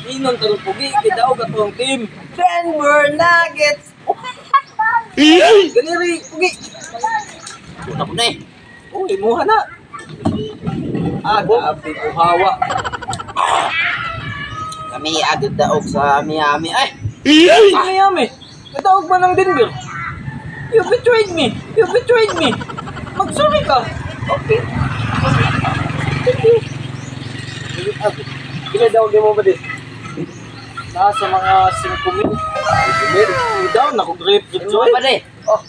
Inon tarong pugi kay daog ato ang team. Denver Nuggets. Ganiri pugi. Una ko na eh. Oh, imuha na. Ah, grabe buhawa. Kami agad daog sa Miami. Ay! Sa Miami. Nadaog ba ng Denver? You betrayed me. You betrayed me. Mag-sorry ka. Okay. Thank you. Pila daw mo ba di? Nasa mga 5 mil. 5 mil. Down ako grape Imo joy. ba di? Oh,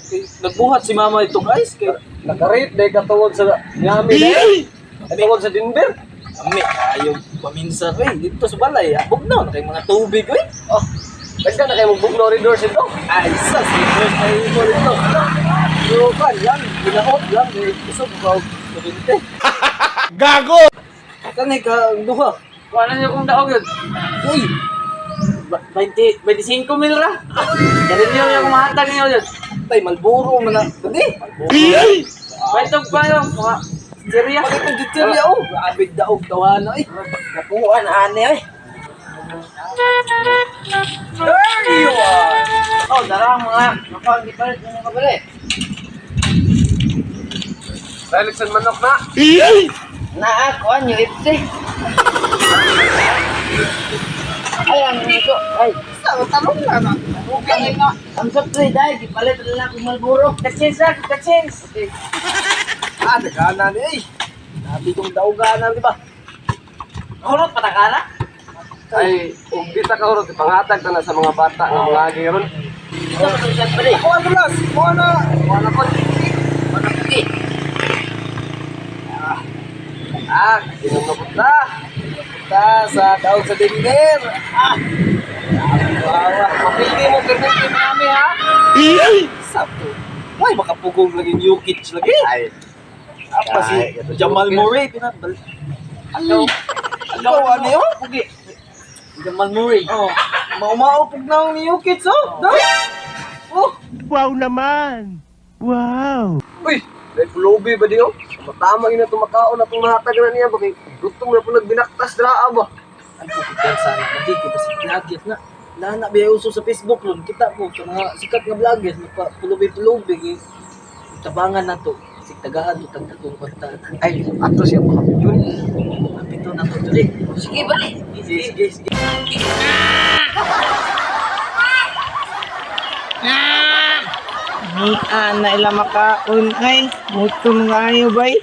nagbuhat si mama itong ice kay Naka-rate dahil katawag sa Miami dahil. Ay tawag sa Denver. Ami, ayaw paminsan eh. Dito sa balay, bugnaw na kay mga tubig eh. Oh, daghan na kayo magbugnaw rin doors ito. Ay, sa sleepers ay mo dito. Pero kan lang, ginaot lang, eh, gusto ko ka kurinte. Gago! Kanay ka ang duha. Wala niyo kung daog yun. Uy, 20, 25 mil ra. Ganun yun yung kumahatag niyo yun. tay Malboro man na. Dali. Kwentong pa yun. Mga Syria. Bakit ang chichirya oh? Grabe daog tawana eh. Napuan ani ay. There you are. Oh, dara ang mga makagipalit ng mga kabali. Dahil sa manok na. Naa kuan UFC. Ay, ang ito. Ay, Sa talong na na. okay nga. Ang sakto dahil gipalit na lang akong Malboro. Ka-change na, ka-change. Ah, nagana ni eh. Grabe kong daogan di ba? Hurot patakala. Ay, ug di ta kahurot ipangatag ta na sa mga bata nga mga agi ron. Ito matungsan pa di. Kuha na las, kuha na. Wala ko. Wala pugi. Ah, kinunukot na. Ta sa daog sa Denver. Ah. Grabe, Mapili mo permit Miami ha. Sakto. Why makapugong lagi Jokic lagi? Ay, Apa si Ay, ito Jamal Jokic. Murray pinabal. Ano? Ano ano yun? Pugi. Jamal Murray. Oh. Maumao pug na ni Jokic oh. Da. Oh, Wow naman! Wow! Uy, dahil pulubi ba di oh? Matama yun na tumakaon na itong mahatag na niya. Bakit gutom na po nagbinaktas dra ba? ay puputan sana pati kay basi vlogger na. Nana biya uso sa Facebook ron kita ko sa mga sikat nga vloggers nagpa pulubi-pulubi kay tabangan na to. Sigtagahan to tagtagong kwarta. Ay, ato siya mga yun. Apito na to diri. Sige ba di. Sige, sige, sige. Mian na ila makaon ay gutom nga ayo bay.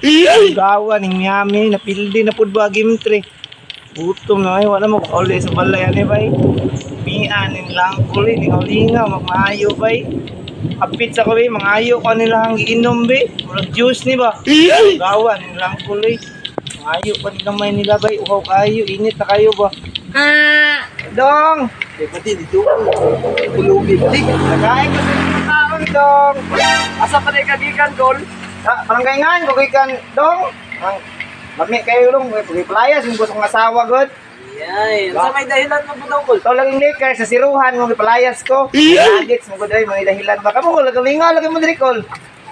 Gawa ning Miami napildi na pud ba game 3. Gutom na ay wala mo kauli sa balay ani bay. Mian ning lang kuli ning lingaw magmaayo bay. Apit sa ko bay mangayo ko nila ang giinom bay. Murag juice ni ba. Gawa ning lang kuli. Mangayo pa ni gamay nila bay. Uhaw kayo init na kayo ba. Dong, Kay pati dito. Pulubi pati. nakain ko sa makaon dong. Asa pa na ikagikan, Gol? Ah, barangay nga, kukoy kan dong. Ang lami kayo dong, kukoy playas yung gusto kong asawa god. Yay, sa may dahilan mo daw kol. Ito lang yung Lakers sa siruhan mo gipalayas ko. Nuggets mo gud ay mga dahilan ba kamo lagi linga lagi mo diri call.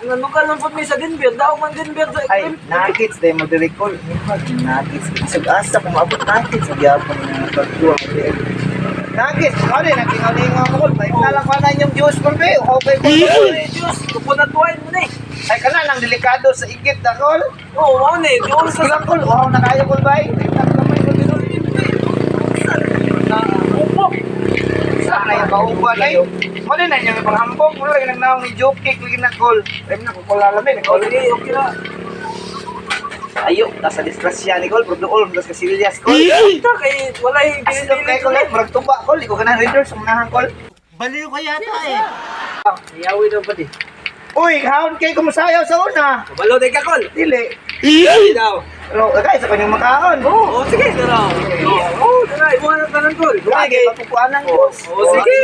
Nanugal lang po mi sa Denver, daog man Denver sa Ay, Nuggets dai mo diri call. Nuggets isog asa kung maabot Nuggets gyapon nga pagduwa. Nuggets, ano na kingalinga mo call. May na lang pa na inyong juice call be. Okay ko. Ay, Diyos, coconut wine mo na eh. Ay kana lang delikado sa igit na call. Oo, wow na eh. Doon sa Sige lang call, wow na kayo call bay. Upo. Sana yung kauban ay. Mo din na inyong ipanghambog. Mo lagi nagnaong ni Joke lagi na call. Rem na ko lalami ni call. Okay, okay na. Ayo, nasa disgrasya ni call. Pero dool, mas kasilyas call. Ito kay walay Aslong kay call ay, murag tuba call. Ikaw ka na readers, umunahan call. Baliw ka yata eh! Iyawi daw pa di. Uy, haon kay kumusayaw sa una. Kabalo day ka kol. Dili. Hindi daw. Pero guys, sa kanyang makaon. Oo, sige, tara. Oo, tara, ibuha na tanan kol. Lagi, papukuanan ko. Oo, sige.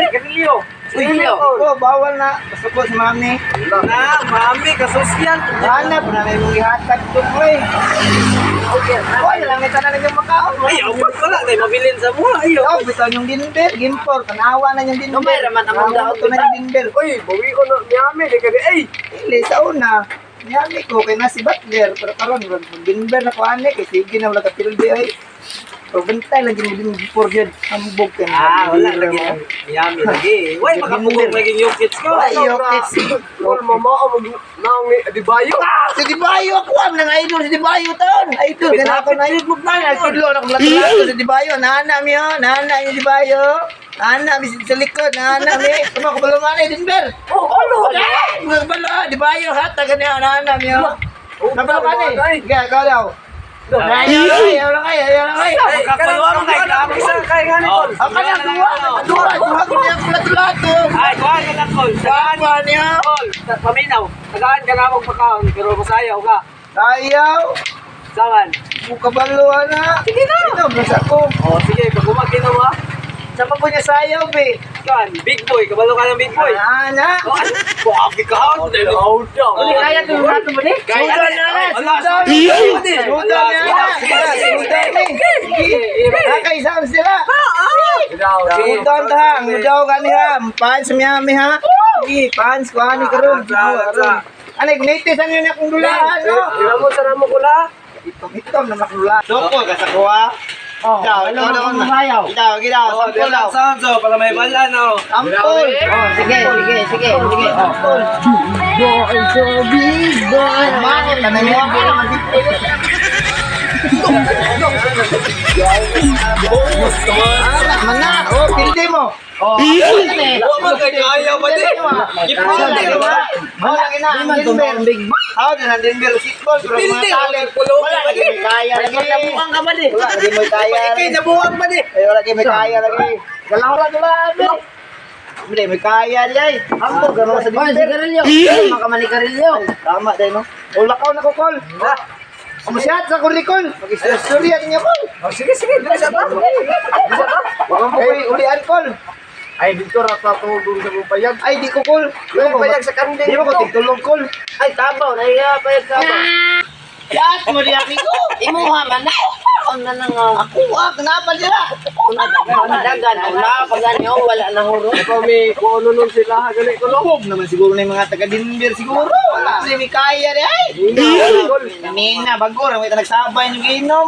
Ganilyo. Uy, oh, bawal na. Basta ko si mami. Na, mami, kasosyal. Hanap na na yung ihatag ko, eh. Okay. Wala lang ito na lang yung makaon. Ay, awat wala na mabilin sa mga. Ayo. Oh, bitaw yung Denver, game 4, tanawa na yung Denver. Gamay raman ang Tanawa daog to na yung Denver. Uy, bawi ko na Miami. Di ka di, ay! Ili sa una, Miami ko kay na si Butler, pero karon Denver na ko ani kay sige na wala ka pildi ay. Pero bantay lang gid mo din before yun. Ambog ka na. Ah, wala lagi. Miami lagi. Way makapugong lagi yung kits ko. Ay, Jokic. Kol, mama, mag naong ni Adebayo. Ah, si Dibayo ako ang nang idol si Dibayo taon. Idol kana ako na idol na idol na ako lato si Dibayo. Nana mi oh, nana mi Dibayo. Nana mi sa likod, nana mi. Tama ko balo man Denver. Oh, ano? Mga balo Dibayo ha taga niya nana mi oh. Nabalo ka ni. Sige, ikaw daw. Ayaw na kayo, ayaw na kayo, ayaw na kayo. Makakuluwa mo kay kamo. Kaya nga ni Kol. Ang kanang duwa, duwa, duwa ko niya lato-lato. Ay, kuha ka lang, Kol. Tagaan, Kuha niya. Kol. Paminaw. Tagaan ka na akong pagkaon, pero masayaw ka. Ayaw. Saman. Bukabalo na. Sige na. Ito, basta ko. Oh, sige, pag umakinom ha. Sa pa po niya sayaw, be. Kan, big boy. Kabalo ka ng big boy. Ana. Oh, ano? Grabe ka. Oh, Uli kaya to rato ba ni? Sudan na na, sudan. Sudan na na. Sudan ni. Nakaisam sila. Sudan ta, mudaw ka niya. Fans Miami ha. Sige, fans ko ani karon. Anay, gnite sa niyo akong dulaan, no? Ila mo sa namo kula. Itom-itom na makdula. Soko ka sa kuha. Oh, Ikaw, wala ikaw mo daw. kumayaw. Ikaw, ikaw, sampol daw. Sounds, oh, para may bala, no? Sampol. Oh, sige, sige, sige, sige. Oh. Sampol. Bakit? Tanay mo ako naman Anak, mana. Oh, pildi mo. Oh, Wa man kay kaya ba di? Gipildi ba? Wala gina ang Denver. How din ang Denver football pero mga Pildi, talent. wala Wala lagi may kaya lagi. Nabuang ka ba di? Wala lagi may kaya. Ikay nabuang ba di? Ay, wala lagi may kaya lagi. Galaw lang galaw. Hindi, may kaya di ay. Ambog gano'n sa Oh, Denver. sigarilyo. Tama ka man ni Carillo. Tama dahil no. O lakaw na ko kol. Umusyat sa kurikol. Mag-istorya ninyo kol. Oh, sige, sige. Dili sa ta. Wala mo ko'y ulian kol. Ay, dito ra ta tungod dun sa mong payag. Ay, di ko kol. Ay, payag sa kanding. Di mo ko tigtulog kol. Ay, tabaw, nahiya pa yung tabaw. Yat mo di ko. Imuha man na. Ang na nang Ako ah, kenapa sila? una dagan, una pag gani oh, wala na huro. Ikaw may kung ano nun sila ha, gali ko no. Lubog naman siguro na yung mga taga Denver siguro. Wala kasi may kaya di ay. Mina, bago ra may nagsabay ng inom.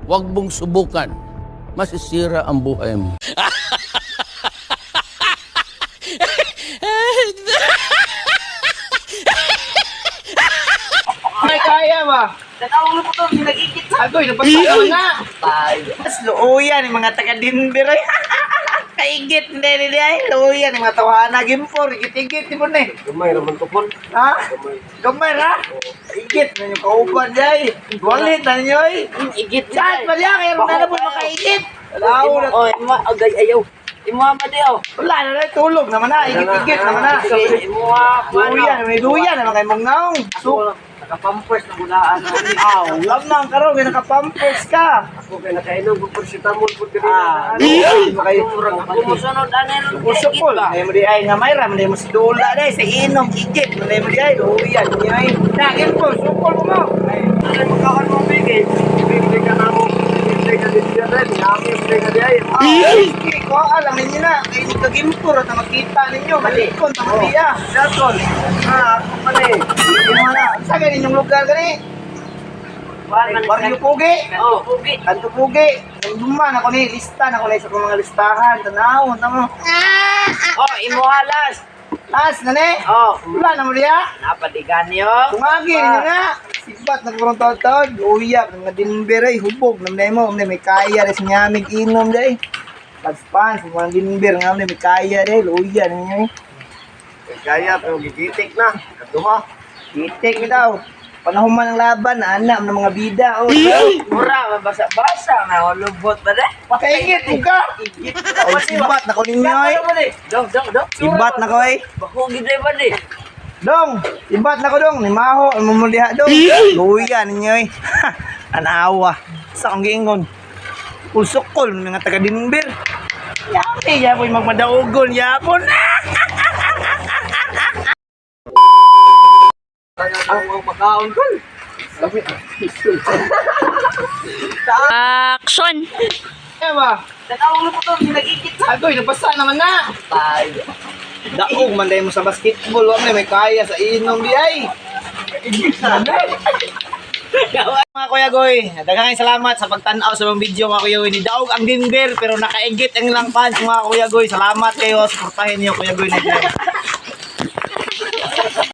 Huwag mong subukan. Masisira ang buhay mo. May kaya ba? Tanaw mo to, nagigit sa. Agoy, napasa naman na. Mas luuyan yung mga taga Denver ay. Kaigit hindi hindi ay. Luuyan yung mga tawahan gimpor. Igit-igit di po na eh. Gamay raman to kol. Ha? Gamay ra? Igit na yung kauban di ay. Walit na ninyo ay. Igit Saan pa niya? Kaya na po makaigit. Wala na. Oh, imuha agay ayaw. Imuha ba di oh. Wala na na. Tulog naman na. Igit-igit naman na. Sige, imuha. Duyan, may duyan naman kay mong naong. So, Nakapampers na gulaan. aw, love na ang karon, kay nakapampers ka. Ako kay nakainom ko paracetamol pud diri. Ah, Ano? Kumusunod ani ron. Usokol. Ay mo di ay nga mayra, mo di mo si dula day sa inom igit, mo di ay duyan niya ay. Dagin po, sukol mo. Ay, makaon mo bigay. Bigay ka na mo. Bigay ka dito rin. Yami, bigay ka di ay. Sige, ko alam ninyo na, kay ni kagimpor at makita ninyo, malikon ta matiya. Jason. Ah, ako pa ni. Imo na, sa ganin yung lugar gani? Barrio Pugi. Oh, pugi. Kanto Pugi. Duman ako ni lista na ko na sa akong mga listahan, tanaw, tamo. Oh, imuha last. Las na ni. Oh, Wala na mo diya. napadigan niyo. Tungagi ninyo na. Sibat na kurang taon-taon. Uyap, mga Denver ay hubog. Namday mo, namday may kaya rin sa nyamig inom day. Pagspans, mga Denver nga namday may kaya day. Luya ninyo eh. Kaya pero gigitik na. Kaduha. Itik bitaw. Panahon man ang laban, anak ng mga bida. Oh, Mura, mabasa-basa na lubot ba de? Kaingit mo ka. Oh, sibat na ko ninyo eh. Dong, dong, dong. Sibat na ko eh. Bako gid ba de? Dong, sibat na ko dong. Ni Maho, ang mumuliha dong. Luya ninyo eh. Anawa. Sa akong giingon. Usokol, mga taga Denver. Yami, yapoy magmadaugon, yapon. Ang makaon kol. Action! Ewa. Tanaw mo to, nagigit sa. Agoy, nabasa naman na. Daog man dahil mo sa basketball, wag na may kaya sa inom di ay. Mga Kuya Goy, daghang salamat sa pagtan-aw sa mga video, mga Kuya Goy. Ni daog ang Denver pero nakaigit ang ilang fans, mga Kuya Goy. Salamat kayo, suportahin niyo Kuya Goy na.